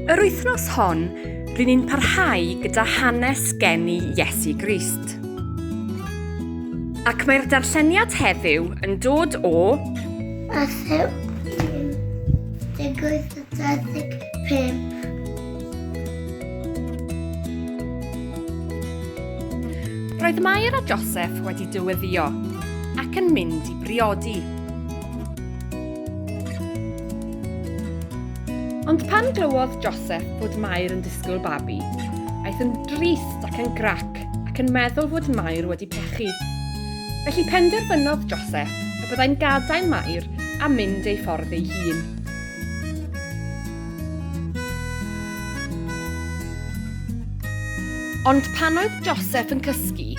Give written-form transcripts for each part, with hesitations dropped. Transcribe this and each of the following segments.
Yr wythnos hon, ry'n ni'n parhau gyda hanes geni Iesu Grist. Ac mae'r darlleniad heddiw yn dod o... Mathew 18 a 25. Roedd Mair a Joseph wedi dyweddio ac yn mynd i briodi. Ond pan glywodd Joseph fod Mair yn disgwyl babi, aeth yn drist ac yn grac ac yn meddwl fod Mair wedi pechu. Felly penderfynodd Joseph y byddai'n gadael Mair a mynd ei ffordd ei hun. Ond pan oedd Joseph yn cysgu,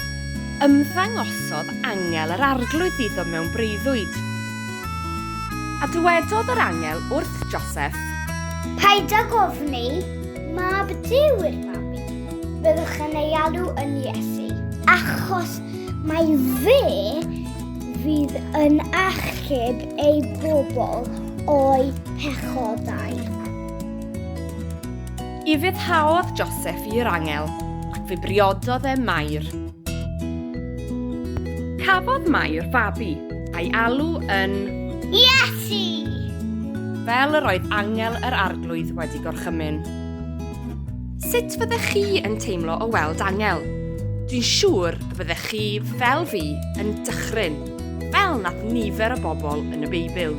ymddangosodd angel yr Arglwydd iddo mewn breuddwyd. A dywedodd yr angel wrth Joseph, Paid ag ofni, mab Duw yw'r babi. Byddwch yn ei alw yn Iesu, achos mai fe fydd yn achub ei bobl o'u pechodau. Ufuddhaodd Joseph i'r angel, ac fe briododd e Mair. Cafodd Mair fabi, a'i alw yn... Iesu! Fel yr oedd angel yr Arglwydd wedi gorchymyn. Sut fyddech chi yn teimlo o weld angel? Dwi'n siŵr y byddech chi, fel fi, yn dychryn, fel nath nifer o bobl yn y Beibl.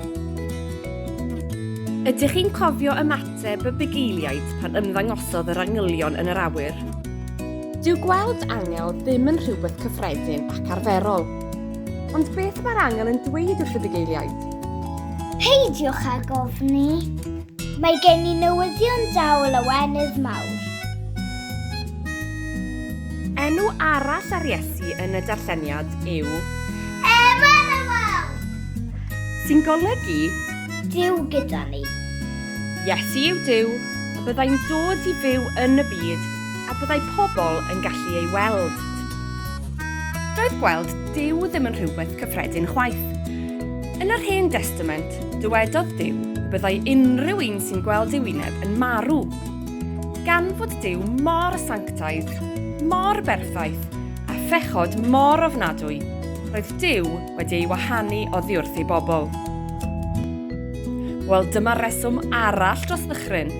Ydych chi'n cofio ymateb y bugeiliaid pan ymddangosodd yr angylion yn yr awyr? Dyw gweld angel ddim yn rhywbeth cyffredin ac arferol. Ond beth mae'r angel yn dweud wrth y bugeiliaid? Peidiwch ag ofni. Mae gen i newyddion da o lawenydd mawr. Enw arall ar Iesu yn y darlleniad yw Emmanuel! Sy'n golygu Duw gyda ni. Iesu yw Duw, a byddai'n dod i fyw yn y byd a byddai pobl yn gallu ei weld. Doedd gweld Duw ddim yn rhywbeth cyffredin chwaith. Yn yr Hen Destament, dywedodd Duw y byddai unrhyw un sy'n gweld ei wyneb yn marw. Gan fod Duw mor sanctaidd, mor berffaith, a phechod mor ofnadwy, roedd Duw wedi ei wahanu oddi wrth ei bobl. Wel, dyma reswm arall dros ddychryn.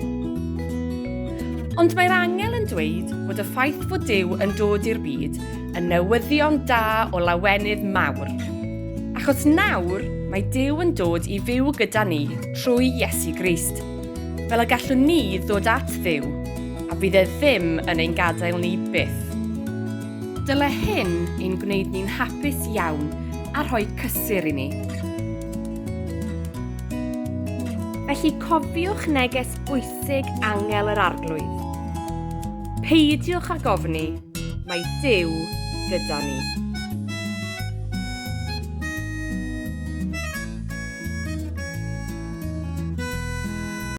Ond mae'r angel yn dweud bod y ffaith fod Duw yn dod i'r byd yn newyddion da o lawenydd mawr. Achos nawr mae Duw yn dod i fyw gyda ni trwy Iesu Grist, fel y gallwn ni ddod at Dduw, a fydd e ddim yn ein gadael ni byth. Dyle hyn ein gwneud ni'n hapus iawn a rhoi cysur i ni. Felly cofiwch neges bwysig angel yr Arglwydd. Peidiwch ag ofni, mae Duw gyda ni.